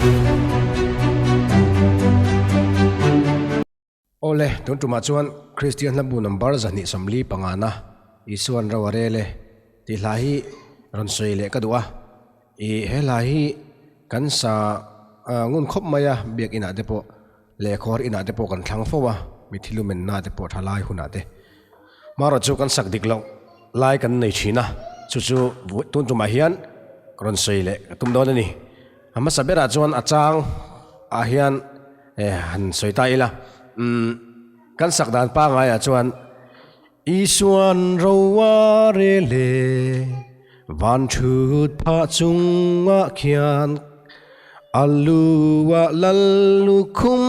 Awle, tun tumah chuan Kristian hlabu number 245 na Isuan ro a rel e tih hla hi rawn sawi leh ka duh a. Ih he hla hi kan sa ngun khawp mai a, biakinah te pawh leh khawhar inah te pawh kan thlang fo a, mithi lumenna te pawh tha lai hunah te. Hmarawh chu kan sak dik loh lai kan nei thin a, chu chu tun tumah hian rawn sawi leh ka tum dawn a ni. A hmasa berah chuan a chang ah hian han sawi ta ila, umm kan sak dan pangaiah chuan Isuan roa rel e, van thut phah chungah khian a lu ah lal lukhum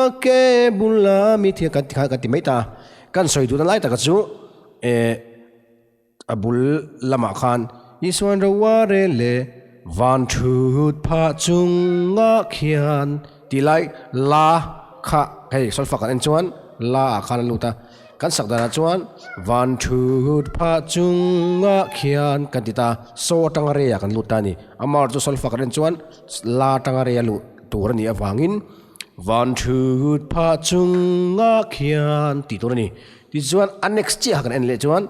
a ke bula mi thil kan ti khan kan ti mai ta. Kan sawi duhna lai taka chu eh a bul lamah khan Isuan roa rel e, van thut phah chungah khian tih lai la kha hei solfa kan en chuan la ah khan a lut a. Kan sak danah chuan van thut phah chungah khian kan ti ta, saw atanga reiah kan lut ta a ni. Amar chu solfa kan en chuan la atanga reia luh tur a nih avangin van thut phah chungah khian tih tur a ni. Tichuan a next chiah kan en leh chuan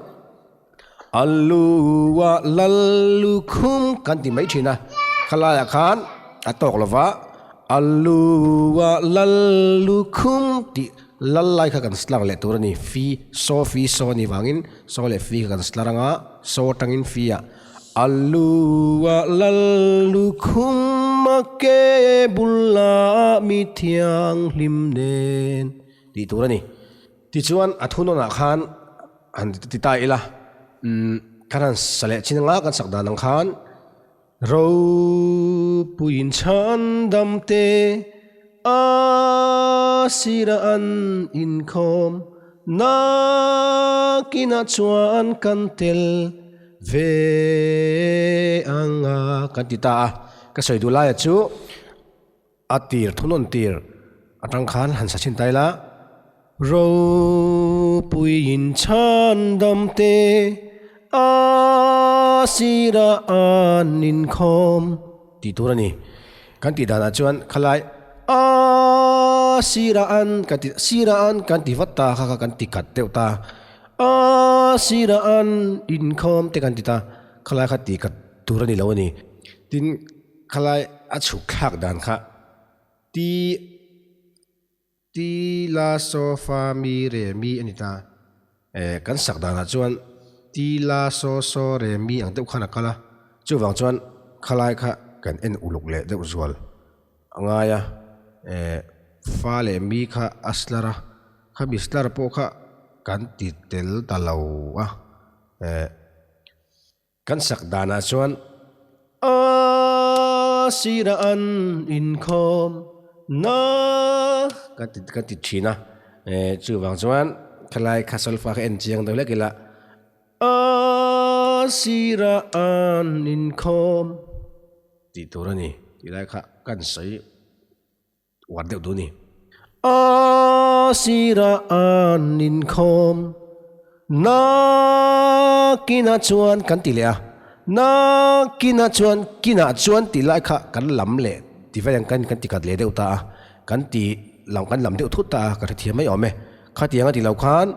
a luah lal lukhum kan ti mai thin a, khalaiah khan a tawk lova a luah lal lukhum tih lal lai kha kan slar leh tur a ni. Fi, saw fi saw a nih vangin saw leh fi kha kan slar anga saw atangin fi ah a luah lal lukhum a ke bulah mi thianghlim nen tih tur a ni. Tichuan a thunawnah khan han ti ta ila, umm kan han sa leh chin anga kan sak dan ang khan Ropuiin chhandam te a sirah an inkhawm nakinah chuan kan tel ve anga kan ti ta a, ka sawi duh laia chu A tir thunawn tir atang khan han sa chhin ta ila. Ropuiin chhandam te a sirah an inkhawm tih tur a ni. Kan tih danah chuan khalai a sirah an kan ti sirah an kan ti vat ta kha kha kan ti kat deuh ta. A sirah an inkhawm te kan ti ta khalai kha ti kat tur a ni lo a ni. Tin. Khalai a chhuk thlak dan kha ti ti la so fa mi re mi a ni ta. Eh kan sak danah chuan ti la so so re mi ang deuh khan a kal a, chuvang chuan khalai kha kan en uluk leh deuh zual a ngai a, eh fa leh mi kha a slar a, khami slar pawh kha kan ti tel ta lo a, eh. Kan sak danah chuan a sirah an inkhawm na kan ti kan ti thin a, eh chuvang chuan khalai kha solfa kha en chiang deuh hlek ila a sirah an inkhawm tih tur a ni tih lai kha kan sawi uar deuh duh a ni. A sirah an inkhawm nakinah chuan kan ti leh a, nakinah chuan kinah chuan tih lai kha kan lam leh ti vek ang kan kan ti khat leh deuh ta a, kan ti lam kan lam deuh thut ta a ka hrethiam mai awm e. Khatiang a ti lo khan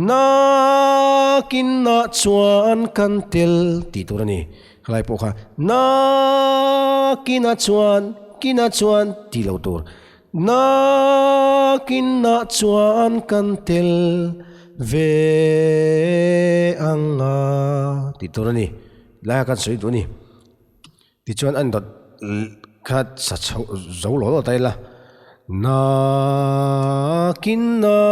nakinah chuan kan tel tih tur a ni. Khalai pawh kha nakinah chuan kinah chuan tih loh tur. Nakinah chuan kan tel ve ang a tih tur a ni. Laia kan sawi duh a ni. Tichuan an dawt kha sa chho zo lo lo ta ila. Nakinah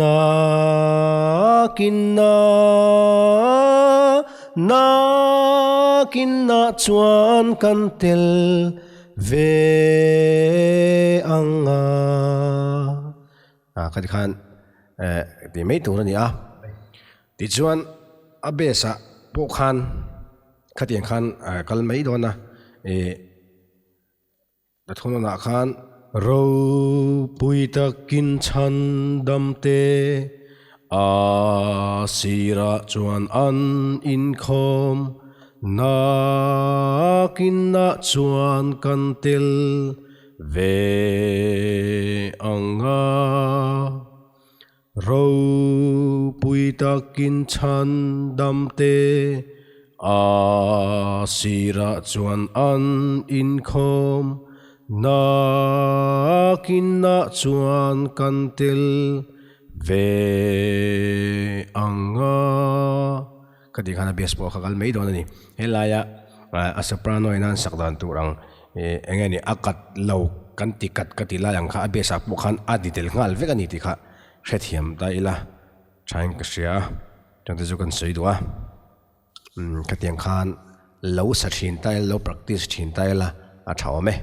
Nakinah Nakinah chuan kan tel ve ang a. Ah khati khan eh ti mai tur a ni a. Tichuan a base ah pawh khan khatiang khan kal mai dawn a ih a thunawnah khan ropui takin chhan dam te a sirah chuan an inkhawm. Nakinah chuan kan tel ve ang a. Ropui takin chhan damte a sirah chuan an inkhawm. Nakinah chuan kan tel ve ang a. Ka tih khan a bass pawh kha kal mai dawn a ni. Helaia a soprano in a an sak dan tur ang eng nge ni a cut lo kan ti cut ka ti lai ang kha a bass ah pawh khan a ti tel nghal vek a ni tih kha hrethiam ta ila thain ka hria a chungte chu kan sawi duh a khatiang khan lo sa thin ta ila lo practice thin ta ila a tha awm e.